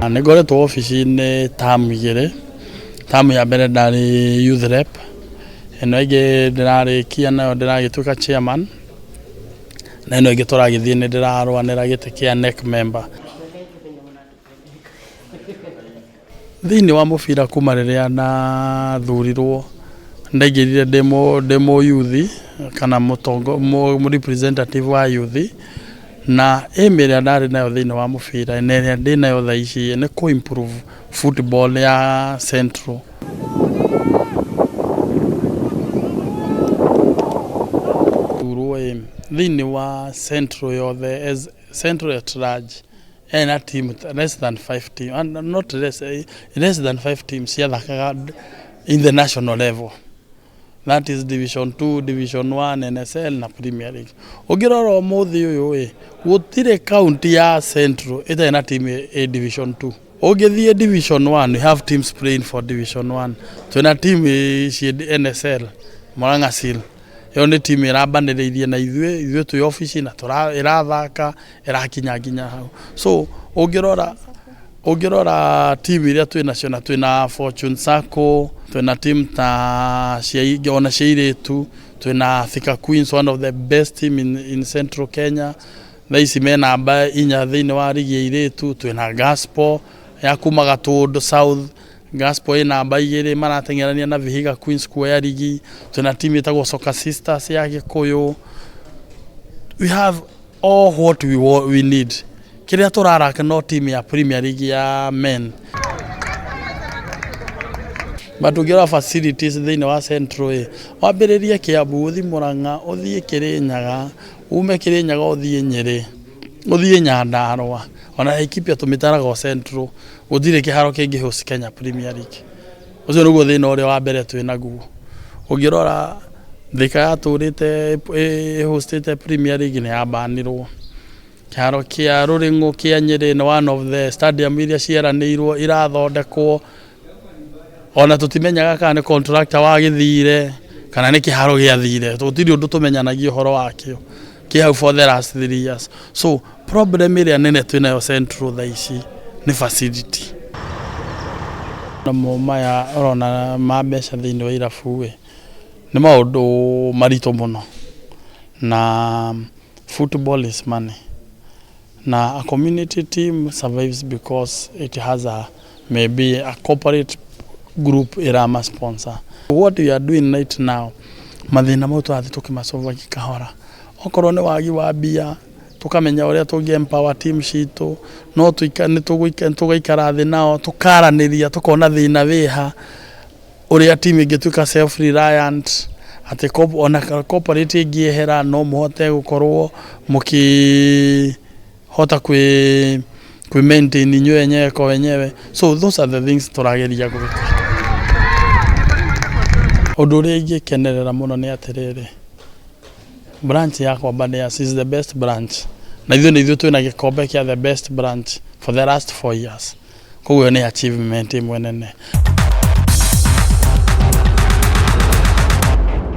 Nĩ ngoretwo obici-inĩ term igĩrĩ, term ya mbere ndarĩ youth rep, ĩno ĩngĩ ndĩrarĩkia nayo ndĩragĩtuĩka chairman, na ĩno ĩngĩ tũragĩthiĩ nĩ ndĩrarũanĩra gĩtĩ kĩa NEC member. Thĩinĩ wa mũbira kuma rĩrĩa ndathurirwo, ndaingĩrire ndĩ mũyuthi kana representative wa yuthi, na aim ĩrĩa ndarĩ nayo thĩinĩ wa mũbira na ĩrĩa ndĩnayo thaa ici nĩ kũ improve football ya Central. Thurwo ĩ, thĩinĩ wa Central yothe as Central at large ena team less than five team and not less, less than five teams ciathakaga in the national level, that is Division 2, Division 1, NSL na Premier League. Ũngĩrora ũmũthĩ ũyũ ĩ, gũtirĩ county ya Central ĩtarĩ na team ĩ Division 2. Ũngĩthiĩ Division 1, we have teams playing for Division 1. Twĩna team ciĩ NSL, Murang'a Seal. Ĩyo nĩ team ĩrambanĩrĩirie na ithuĩ, ithuĩ twĩ obici na ĩrathaka ĩrakinya nginya hau. So ũngĩrora team iria twĩ nacio, na twĩna Fortune Sacco, twĩna team ta cia ona cia airĩtu, twĩna Thika Queens, one of the best team in Central Kenya. Thaa ici me namba 4 thĩinĩ wa rigi ya airĩtu. Twĩna Gaspo ya kuma Gatũndũ South, Gaspo ĩ namba 2, marateng'erania na Vihiga Queens kuoya rigi. Twĩna team ĩtagwo Soka Sisters ya Gĩkũyũ. We have all what we need. Kĩrĩa tũraraka no team ya Premier League ya men. But ũngĩrora facilities thĩinĩ wa Central ĩ, wambĩrĩrie Kiambu, ũthiĩ Murang'a, ũthiĩ Kĩrĩnyaga, ume Kĩrĩnyaga ũthiĩ Nyĩrĩ, ũthiĩ Nyandarũa, ona Laikipia tũmĩtaraga o Central, gũtirĩ kĩharo kĩngĩ host Kenya Premier League. Ũcio nĩguo thĩna ũrĩa wa mbere twĩ naguo. Ũngĩrora Thika yatũrĩte ĩhostĩte Premier League, nĩ yabanirwo. Kĩharo kĩa Rũrĩng'ũ kĩa Nyĩrĩ nĩ one of the stadium iria cieranĩirwo irathondekwo, ona tũtimenyaga kana nĩ contractor wagĩthire kana nĩ kĩharo gĩathire, tũtirĩ ũndũ tũmenyanagia ũhoro wakĩo, kĩ hau for the last 3 years. So problem ĩrĩa nene twĩnayo Central thaa ici nĩ facility. Namo maya ũrona ma mbeca thĩinĩ wa irabu ĩ, nĩ maũndũ maritũ mũno, na football is money, na a community team survives because it has a maybe a corporate group ĩrama sponsor. What we are doing right now, mathĩna mau tũrathiĩ tũkĩmasolve kahora. Okorwo nĩ wagi wa mbia, tũkamenya ũrĩa tũngĩ empower team citũ, no nĩ tũgaikara thĩ nao, tũkaranĩria, tũkona thĩna wĩha, ũrĩa team ĩngĩtuĩka self reliant, atĩ ona corporate ĩngĩehera no mũhote gũkorwo mũkĩhota kwĩ maintain inyuĩ wenyewe kwa wenyewe. So those are the things tũrageria gwĩka. Ũndũ ũrĩa ingĩkenerera mũno nĩ atĩrĩrĩ, branch yakwa Aberdares is the best branch, na ithuĩ nĩ ithuĩ twĩna gĩkombe kĩa the best branch for the last 4 years. Koguo ĩyo nĩ achievement ĩmwe nene.